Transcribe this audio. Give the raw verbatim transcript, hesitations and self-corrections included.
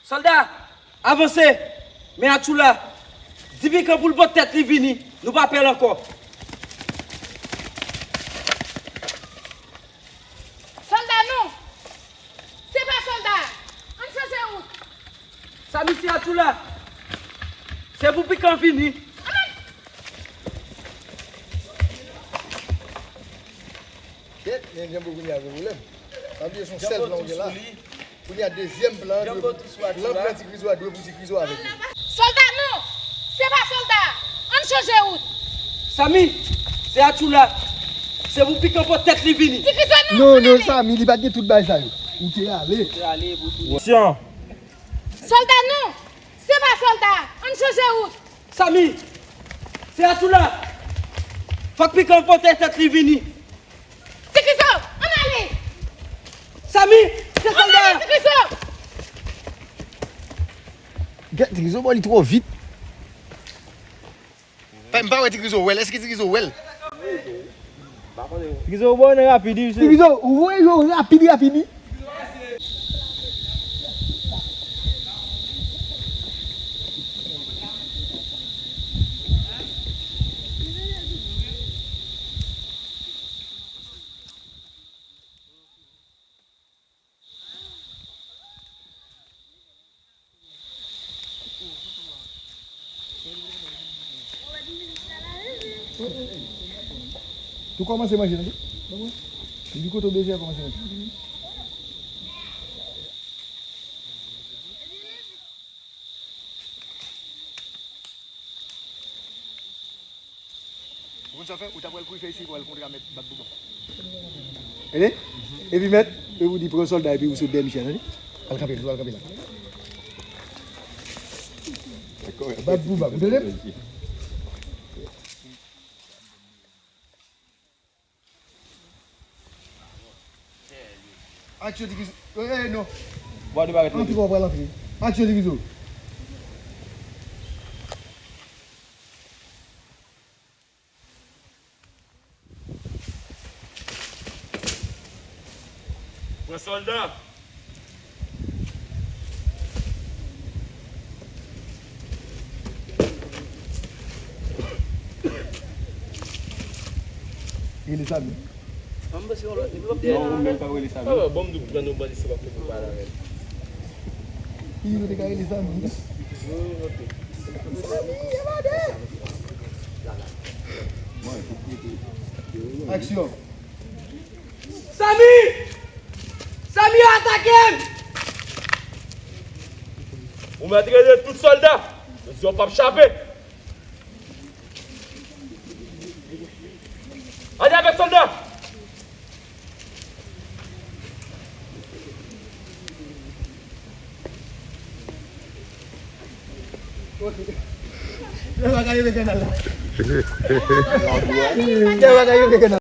Sòlda, avanse! Men Atchoula, di Pikan pou l pote tèt li vini. Nou pa pè l ankò. Sòlda, non! Se pa sòlda! Ann chanje wout! Sami, se Atchoula! Se pou Pikan vini! Kèt, men Django kounye a gen pwoblèm. Pa bliye se yon sèl plan w gen la. Kounye a dezyèm plan, plan Ti Krizo a dwe pou Ti Krizo avèk li. Sòlda, non! Se pa sòlda! Ann chanje wout! Sami, se Atchoula. Se pou Pikan pote tèt li vini. Ti Krizo, non! Non, non, Sami, li pa t gen tout bagay sa yo. Ou te ale. Ou te ale pou tounen. Sòlda, non! Se pa sòlda! Ann chanje wout! Sami, se Atchoula. Fòk Pikan pote tèt li vini. Ti Krizo, ann ale! Sami, se sòlda! Ann ale, Ti Krizo! Gad, Ti Krizo, bò, li twò vit. Pa, m pa wè Ti Krizo wè l. Èske Ti Krizo wè l? Ti Krizo, bò, nèg rapid, wi, mesye. Ti Krizo, ou voye yo rapid, rapid, wi. Ou kòmanse manje, tande? Depi kote w bezwen kòmanse manje. Ou konn sa w fè? Ou ta pral kouri fè eseye pou al kontre a mèt Bab Bouba. Tande? Epi mèt, epi ou di pran sòlda epi ou sot dèyè misye a, tande? Al kanpe, al kanpe la. Bab Bouba, ou tande? Aksyon, Ti Krizo. Eh, eh, non. Bò de barèt. Antre, ou pral antre. Aksyon, Ti Krizo. Pran sòlda. Rele Sami. An, m panse yon lòt nimewo. Non, ou menm pa rele Sami. Ah, bon, m di w pran yon bandi, se pa pou nou pale avè l. Ki nimewo te ka rele Sami? Sami, evade! Aksyon! Sami! Sami, yo atake m! Ou mèt rele tout sòlda! Yo di w p ap chape! Ale avèk sòlda! Lè bagay yo gen kanal la. Lè bagay yo gen kanal.